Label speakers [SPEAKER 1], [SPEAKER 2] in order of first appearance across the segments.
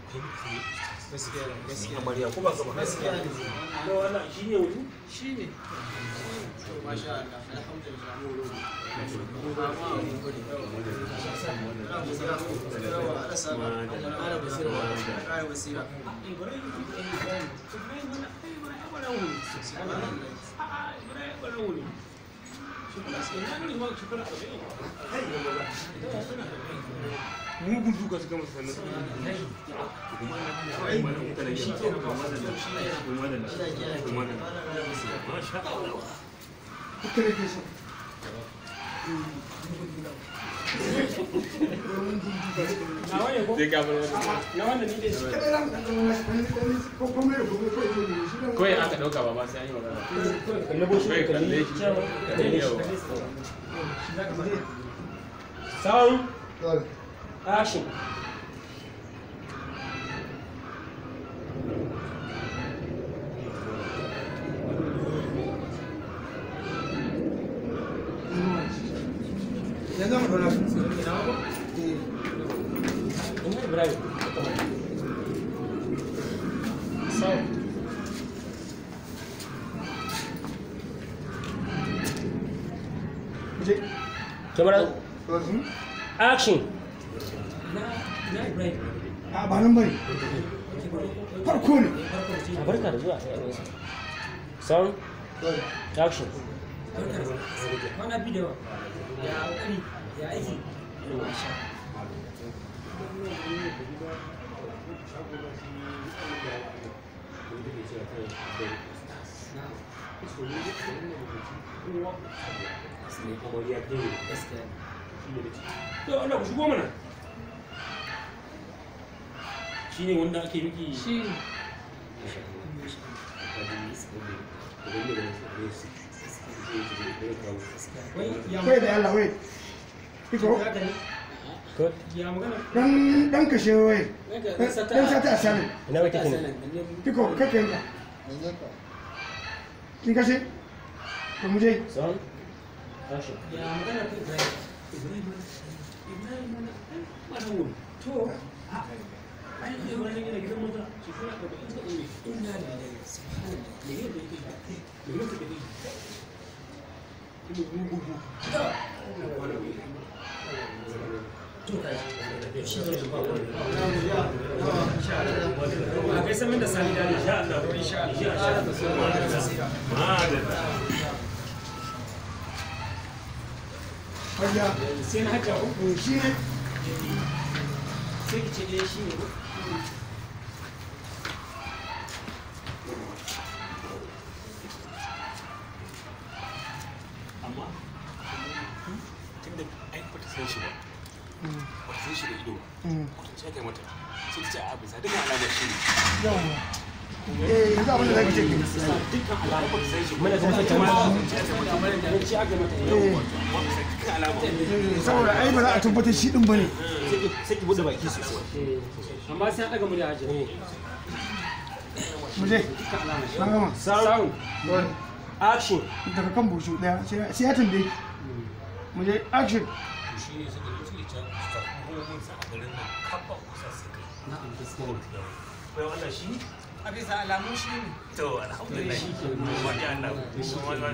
[SPEAKER 1] Gaskiya ne, gaskiya.
[SPEAKER 2] Amarya ko ba ka ba?
[SPEAKER 1] Gaskiya ne.
[SPEAKER 2] To wannan shi ne wuri?
[SPEAKER 1] Shi ne. To masha Allah, alhamdulillah.
[SPEAKER 2] Mugun duka suka masa sannan. Masha Allah.
[SPEAKER 3] Haka ne ke so.
[SPEAKER 4] Zai gabar wani.
[SPEAKER 5] Na wannan ni dai shi.
[SPEAKER 3] Kada ran dan zama nashi dan dan ko komai da komai ko ito ne shi dan.
[SPEAKER 4] Kawai aka ɗauka ba sai an yi magana.
[SPEAKER 5] Kalle boshi,
[SPEAKER 4] Kawai
[SPEAKER 5] kalle
[SPEAKER 4] kalle shi. Kalle yawa.
[SPEAKER 5] Sound,
[SPEAKER 3] Dole.
[SPEAKER 5] action.
[SPEAKER 3] Yanzu mu dora su. Eh.
[SPEAKER 5] Ina Ibrahim. Sound.
[SPEAKER 3] Je.
[SPEAKER 5] Camera,
[SPEAKER 3] Dole.
[SPEAKER 5] action. Na Ibrahim.
[SPEAKER 3] A ba nan bane. Farko ne.
[SPEAKER 5] A barka da zuwa. Sound,
[SPEAKER 3] Dole.
[SPEAKER 5] action. Kwana biyu da yawa. Ya ƙoƙari, ya aiki. Masha. Gaskiya.
[SPEAKER 2] To Allah ku shigo mana. Shi ne wanda ake miki.
[SPEAKER 1] Shi ne.
[SPEAKER 5] Wai ya
[SPEAKER 3] Wai da Allah wai. Iko
[SPEAKER 5] haka ne? Good.
[SPEAKER 2] Ya magana.
[SPEAKER 3] dan dan kashe wai. Dan sata asalin.
[SPEAKER 5] Ina wai take ne?
[SPEAKER 3] Iko kake yanka. Kin kashe? To mu je.
[SPEAKER 5] Sound, action.
[SPEAKER 2] Ya magana ta Ibrahim. Ibrahim Ibrahim mana mana wuri. To ai Ibrahim yana gidan maza shekara 40 suka ɗaure.
[SPEAKER 1] Inna lillahi subhanallah.
[SPEAKER 2] Me ne da yake yi? Me ne suka yi? Kuma mugun duka.
[SPEAKER 5] To kaji. Shi ne ba wani. A kai san min da sani da
[SPEAKER 2] Insha Allah. Insha Allah. Madalla.
[SPEAKER 3] Hajiya.
[SPEAKER 5] Sai na hajja ko?
[SPEAKER 3] Eh, shi ne.
[SPEAKER 5] Sai ki ce dai shi ne ko?
[SPEAKER 2] Amma tunda ai ba ta san shi ba. Ba ta san shi da ido ba. Kwatance aka yi mata. Sai ta ce a bisa dukkan alamar shi ne.
[SPEAKER 3] Yawwa. Eh, yanzu abin da zaki ce ke.
[SPEAKER 5] Dukkan alamu.
[SPEAKER 2] Ba ta san shi ba.
[SPEAKER 5] Muna ta
[SPEAKER 2] Amma kwatance aka yi mata.
[SPEAKER 5] Ci aka mata.
[SPEAKER 3] Eh.
[SPEAKER 2] Amma bisa dukkan alama.
[SPEAKER 3] Eh, saboda ai ba za a tabbatar shi din bane.
[SPEAKER 5] Sai ki bude baki sosai. Amma sai an ɗaga murya hajja.
[SPEAKER 3] Mu je.
[SPEAKER 5] Dukkan alama shi.
[SPEAKER 3] An gama.
[SPEAKER 5] Sound,
[SPEAKER 3] Dole.
[SPEAKER 5] action.
[SPEAKER 3] Daga kan bushu daya sai ya tambaye ki. Mu je action.
[SPEAKER 2] Shi ne suka zo suke can suka kuma mun sa a garin nan kafa kusa suka yi.
[SPEAKER 5] Na'am gaskiya ne.
[SPEAKER 2] Bai wannan shi?
[SPEAKER 1] A bisa alamun shi ne.
[SPEAKER 2] To alhamdulillah. Masha Allah.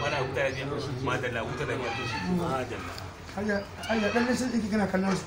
[SPEAKER 2] Wala huta lafiya. Madalla huta lafiya. Madalla.
[SPEAKER 3] Hajiya, hajiya dan nisan ɗinki kana kallon su.